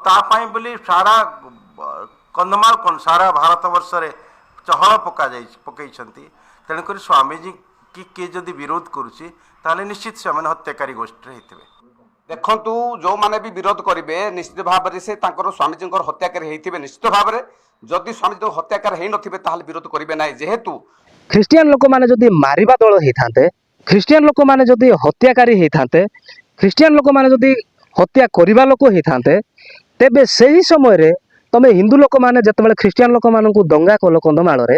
ତା ପାଇଁ ବୋଲି ସାରା କନ୍ଧମାଳ କ'ଣ, ସାରା ଭାରତ ବର୍ଷରେ ଚହଳ ପକାଯାଇଛି, ପକେଇଛନ୍ତି। ତେଣୁକରି ସ୍ୱାମୀଜୀ କି କିଏ ଯଦି ବିରୋଧ କରୁଛି, ତାହେଲେ ନିଶ୍ଚିତ ସେମାନେ ହତ୍ୟାକାରୀ ଗୋଷ୍ଠୀରେ ହେଇଥିବେ। ଦେଖନ୍ତୁ, ଯେଉଁମାନେ ବି ବିରୋଧ କରିବେ, ନିଶ୍ଚିତ ଭାବରେ ସେ ତାଙ୍କର ସ୍ୱାମୀଜୀଙ୍କର ହତ୍ୟାକାରୀ ହେଇଥିବେ। ନିଶ୍ଚିତ ଭାବରେ ଯଦି ସ୍ୱାମୀଜୀ ହତ୍ୟାକାରୀ ହେଇନଥିବେ, ତାହେଲେ ବିରୋଧ କରିବେ ନାହିଁ। ଯେହେତୁ ଖ୍ରୀଷ୍ଟିଆନ ଲୋକମାନେ ଯଦି ମାରିବା ଦଳ ହେଇଥାନ୍ତେ, ଖ୍ରୀଷ୍ଟିଆନ ଲୋକମାନେ ଯଦି ହତ୍ୟାକାରୀ ହେଇଥାନ୍ତେ, ଖ୍ରୀଷ୍ଟିଆନ ଲୋକମାନେ ଯଦି ହତ୍ୟା କରିବା ଲୋକ ହେଇଥାନ୍ତେ, ତେବେ ସେହି ସମୟରେ ତମେ ହିନ୍ଦୁ ଲୋକମାନେ ଯେତେବେଳେ ଖ୍ରୀଷ୍ଟିଆନ ଲୋକମାନଙ୍କୁ ଦଙ୍ଗା କଲ କନ୍ଧମାଳରେ,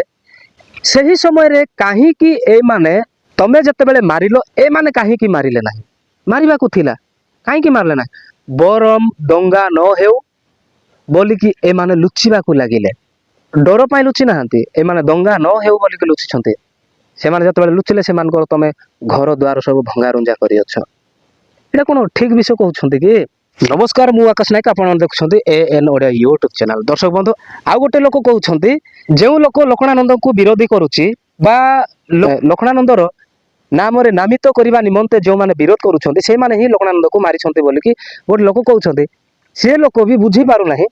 ସେହି ସମୟରେ କାହିଁକି ଏମାନେ, ତମେ ଯେତେବେଳେ ମାରିଲ, ଏମାନେ କାହିଁକି ମାରିଲେ ନାହିଁ? ମାରିବାକୁ ଥିଲା, କାହିଁକି ମାରିଲେ ନାହିଁ? ବରଂ ଦଙ୍ଗା ନ ହେଉ ବୋଲିକି ଏମାନେ ଲୁଚିବାକୁ ଲାଗିଲେ। ଡର ପାଇଁ ଲୁଚି ନାହାନ୍ତି ଏମାନେ, ଦଙ୍ଗା ନ ହେଉ ବୋଲିକି ଲୁଚିଛନ୍ତି। ସେମାନେ ଯେତେବେଳେ ଲୁଚିଲେ, ସେମାନଙ୍କର ତମେ ଘର ଦ୍ୱାର ସବୁ ଭଙ୍ଗାରୁଞ୍ଜା କରିଅଛ। ଏଇଟା କ'ଣ ଠିକ ବିଷୟ କହୁଛନ୍ତି କି? ନମସ୍କାର, ମୁଁ ଆକାଶ ନାୟକ, ଆପଣମାନେ ଦେଖୁଛନ୍ତି A N Odia YouTube channel. ଦର୍ଶକ ବନ୍ଧୁ, ଆଉ ଗୋଟେ ଲୋକ କହୁଛନ୍ତି, ଯେଉଁ ଲୋକ ଲକ୍ଷ୍ମଣାନନ୍ଦଙ୍କୁ ବିରୋଧୀ କରୁଛି ବା ଲକ୍ଷ୍ମଣାନନ୍ଦର ନାମରେ ନାମିତ କରିବା ନିମନ୍ତେ ଯେଉଁମାନେ ବିରୋଧ କରୁଛନ୍ତି, ସେଇମାନେ ହିଁ ଲକ୍ଷ୍ମଣାନନ୍ଦକୁ ମାରିଛନ୍ତି ବୋଲିକି ଗୋଟେ ଲୋକ କହୁଛନ୍ତି। ସେ ଲୋକ ବି ବୁଝିପାରୁନାହିଁ।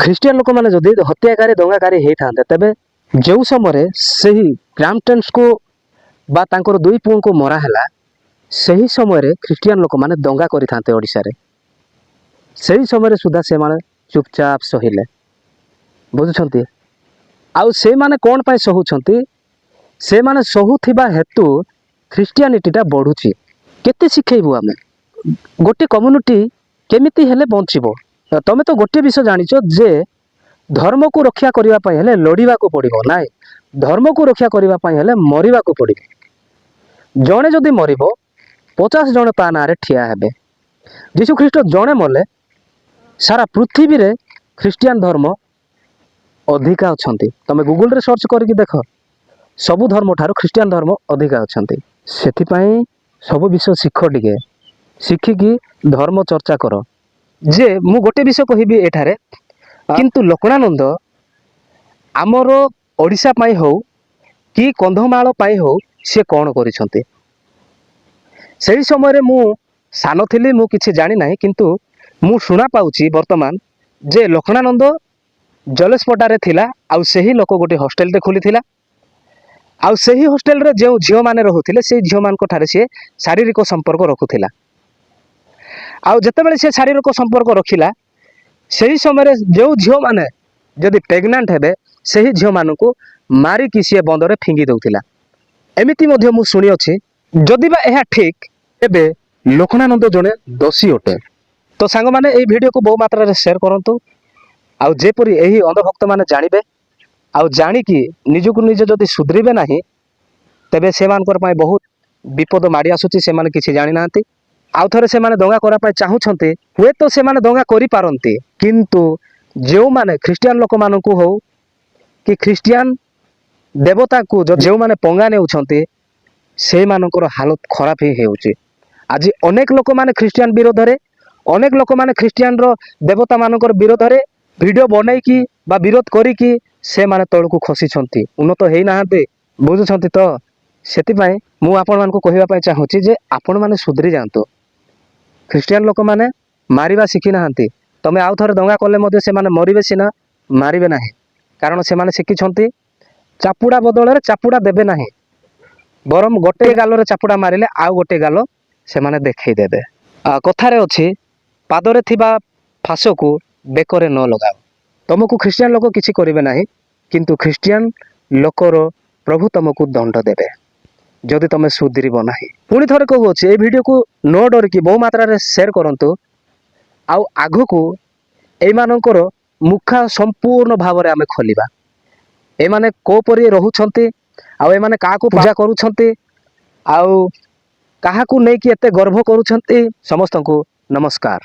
ଖ୍ରୀଷ୍ଟିଆନ ଲୋକମାନେ ଯଦି ହତ୍ୟାକାରୀ, ଦଙ୍ଗାକାରୀ ହେଇଥାନ୍ତେ, ତେବେ ଯେଉଁ ସମୟରେ ସେହି କ୍ରାମ୍ପଟନ୍ସକୁ ବା ତାଙ୍କର ଦୁଇ ପୁଅଙ୍କୁ ମରା ହେଲା, ସେହି ସମୟରେ ଖ୍ରୀଷ୍ଟିଆନ ଲୋକମାନେ ଦଙ୍ଗା କରିଥାନ୍ତେ ଓଡ଼ିଶାରେ। ସେହି ସମୟରେ ସୁଦ୍ଧା ସେମାନେ ଚୁପଚାପ ସହିଲେ, ବୁଝୁଛନ୍ତି? ଆଉ ସେମାନେ କ'ଣ ପାଇଁ ସହୁଛନ୍ତି? ସେମାନେ ସହୁଥିବା ହେତୁ ଖ୍ରୀଷ୍ଟିଆନିଟିଟା ବଢ଼ୁଛି। କେତେ ଶିଖେଇବୁ ଆମେ? ଗୋଟେ କମ୍ୟୁନିଟି କେମିତି ହେଲେ ବଞ୍ଚିବ? ତମେ ତ ଗୋଟିଏ ବିଷୟ ଜାଣିଛ ଯେ ଧର୍ମକୁ ରକ୍ଷା କରିବା ପାଇଁ ହେଲେ ଲଢ଼ିବାକୁ ପଡ଼ିବ। ନାଇଁ, ଧର୍ମକୁ ରକ୍ଷା କରିବା ପାଇଁ ହେଲେ ମରିବାକୁ ପଡ଼ିବ। ଜଣେ ଯଦି ମରିବ, 50 ଜଣ ତା ନାଁରେ ଠିଆ ହେବେ। ଯୀଶୁ ଖ୍ରୀଷ୍ଟ ଜଣେ ମଲେ ସାରା ପୃଥିବୀରେ ଖ୍ରୀଷ୍ଟିଆନ ଧର୍ମ ଅଧିକା ଅଛନ୍ତି। ତମେ ଗୁଗୁଲରେ ସର୍ଚ୍ଚ କରିକି ଦେଖ, ସବୁ ଧର୍ମ ଠାରୁ ଖ୍ରୀଷ୍ଟିଆନ ଧର୍ମ ଅଧିକା ଅଛନ୍ତି। ସେଥିପାଇଁ ସବୁ ବିଷୟ ଶିଖ, ଟିକେ ଶିଖିକି ଧର୍ମ ଚର୍ଚ୍ଚା କର। ଯେ ମୁଁ ଗୋଟେ ବିଷୟ କହିବି ଏଠାରେ, କିନ୍ତୁ ଲକ୍ଷ୍ମଣାନନ୍ଦ ଆମର ଓଡ଼ିଶା ପାଇଁ ହଉ କି କନ୍ଧମାଳ ପାଇଁ ହଉ, ସିଏ କ'ଣ କରିଛନ୍ତି? ସେହି ସମୟରେ ମୁଁ ସାନ ଥିଲି, ମୁଁ କିଛି ଜାଣିନାହିଁ। କିନ୍ତୁ ମୁଁ ଶୁଣା ପାଉଛି ବର୍ତ୍ତମାନ ଯେ ଲକ୍ଷ୍ମଣାନନ୍ଦ ଜଲେଶପଟାରେ ଥିଲା ଆଉ ସେହି ଲୋକ ଗୋଟେ ହଷ୍ଟେଲଟେ ଖୋଲିଥିଲା। ଆଉ ସେହି ହଷ୍ଟେଲରେ ଯେଉଁ ଝିଅମାନେ ରହୁଥିଲେ, ସେଇ ଝିଅମାନଙ୍କ ଠାରେ ସିଏ ଶାରୀରିକ ସମ୍ପର୍କ ରଖୁଥିଲା। ଆଉ ଯେତେବେଳେ ସେ ଶାରୀରିକ ସମ୍ପର୍କ ରଖିଲା, ସେହି ସମୟରେ ଯେଉଁ ଝିଅମାନେ ଯଦି ପ୍ରେଗନାଣ୍ଟ ହେବେ, ସେହି ଝିଅମାନଙ୍କୁ ମାରିକି ସିଏ ବନ୍ଧରେ ଫିଙ୍ଗି ଦେଉଥିଲା। ଏମିତି ମଧ୍ୟ ମୁଁ ଶୁଣିଅଛି। ଯଦି ବା ଏହା ଠିକ୍, ତେବେ ଲକ୍ଷ୍ମଣାନନ୍ଦ ଜଣେ ଦୋଷୀ ଅଟେ। ତ ସାଙ୍ଗମାନେ, ଏଇ ଭିଡ଼ିଓକୁ ବହୁ ମାତ୍ରାରେ ସେୟାର କରନ୍ତୁ, ଆଉ ଯେପରି ଏହି ଅନ୍ଧଭକ୍ତମାନେ ଜାଣିବେ। ଆଉ ଜାଣିକି ନିଜକୁ ନିଜେ ଯଦି ସୁଧରିବେ ନାହିଁ, ତେବେ ସେମାନଙ୍କର ପାଇଁ ବହୁତ ବିପଦ ମାଡ଼ି ଆସୁଛି। ସେମାନେ କିଛି ଜାଣିନାହାନ୍ତି। ଆଉ ଥରେ ସେମାନେ ଦଙ୍ଗା କରିବା ପାଇଁ ଚାହୁଁଛନ୍ତି। ହୁଏତ ସେମାନେ ଦଙ୍ଗା କରିପାରନ୍ତି, କିନ୍ତୁ ଯେଉଁମାନେ ଖ୍ରୀଷ୍ଟିଆନ ଲୋକମାନଙ୍କୁ ହଉ କି ଖ୍ରୀଷ୍ଟିଆନ ଦେବତାକୁ ଯେଉଁମାନେ ପଙ୍ଗା ନେଉଛନ୍ତି, ସେଇମାନଙ୍କର ହାଲତ ଖରାପ ହିଁ ହେଉଛି। ଆଜି ଅନେକ ଲୋକମାନେ ଖ୍ରୀଷ୍ଟିଆନ ବିରୋଧରେ, ଅନେକ ଲୋକମାନେ ଖ୍ରୀଷ୍ଟିଆନର ଦେବତାମାନଙ୍କର ବିରୋଧରେ ଭିଡ଼ିଓ ବନେଇକି ବା ବିରୋଧ କରିକି ସେମାନେ ତଳକୁ ଖସିଛନ୍ତି, ଉନ୍ନତ ହେଇନାହାନ୍ତି, ବୁଝୁଛନ୍ତି ତ? ସେଥିପାଇଁ ମୁଁ ଆପଣମାନଙ୍କୁ କହିବା ପାଇଁ ଚାହୁଁଛି ଯେ ଆପଣମାନେ ସୁଧରି ଯାଆନ୍ତୁ। ଖ୍ରୀଷ୍ଟିଆନ ଲୋକମାନେ ମାରିବା ଶିଖିନାହାନ୍ତି। ତମେ ଆଉ ଥରେ ଦଙ୍ଗା କଲେ ମଧ୍ୟ ସେମାନେ ମରିବେ ସିନା, ମାରିବେ ନାହିଁ। କାରଣ ସେମାନେ ଶିଖିଛନ୍ତି, ଚାପୁଡ଼ା ବଦଳରେ ଚାପୁଡ଼ା ଦେବେ ନାହିଁ, ବରଂ ଗୋଟେ ଗାଲରେ ଚାପୁଡ଼ା ମାରିଲେ ଆଉ ଗୋଟେ ଗାଲ ସେମାନେ ଦେଖେଇ ଦେବେ। କଥାରେ ଅଛି, ପାଦରେ ଥିବା ଫାଶକୁ ବେକରେ ନ ଲଗାଅ। ତମକୁ ଖ୍ରୀଷ୍ଟିଆନ ଲୋକ କିଛି କରିବେ ନାହିଁ, କିନ୍ତୁ ଖ୍ରୀଷ୍ଟିଆନ ଲୋକର ପ୍ରଭୁ ତମକୁ ଦଣ୍ଡ ଦେବେ, ଯଦି ତମେ ସୁଧରିବ ନାହିଁ। ପୁଣି ଥରେ କହୁଅଛି, ଏଇ ଭିଡ଼ିଓକୁ ନ ଡରିକି ବହୁ ମାତ୍ରାରେ ସେୟାର କରନ୍ତୁ। ଆଉ ଆଗକୁ ଏଇମାନଙ୍କର ମୁଖା ସମ୍ପୂର୍ଣ୍ଣ ଭାବରେ ଆମେ ଖୋଲିବା। ଏମାନେ କୋଉପରି ରହୁଛନ୍ତି, ଆଉ ଏମାନେ କାହାକୁ ପୂଜା କରୁଛନ୍ତି, ଆଉ କାହାକୁ ନେଇକି ଏତେ ଗର୍ବ କରୁଛନ୍ତି। ସମସ୍ତଙ୍କୁ ନମସ୍କାର।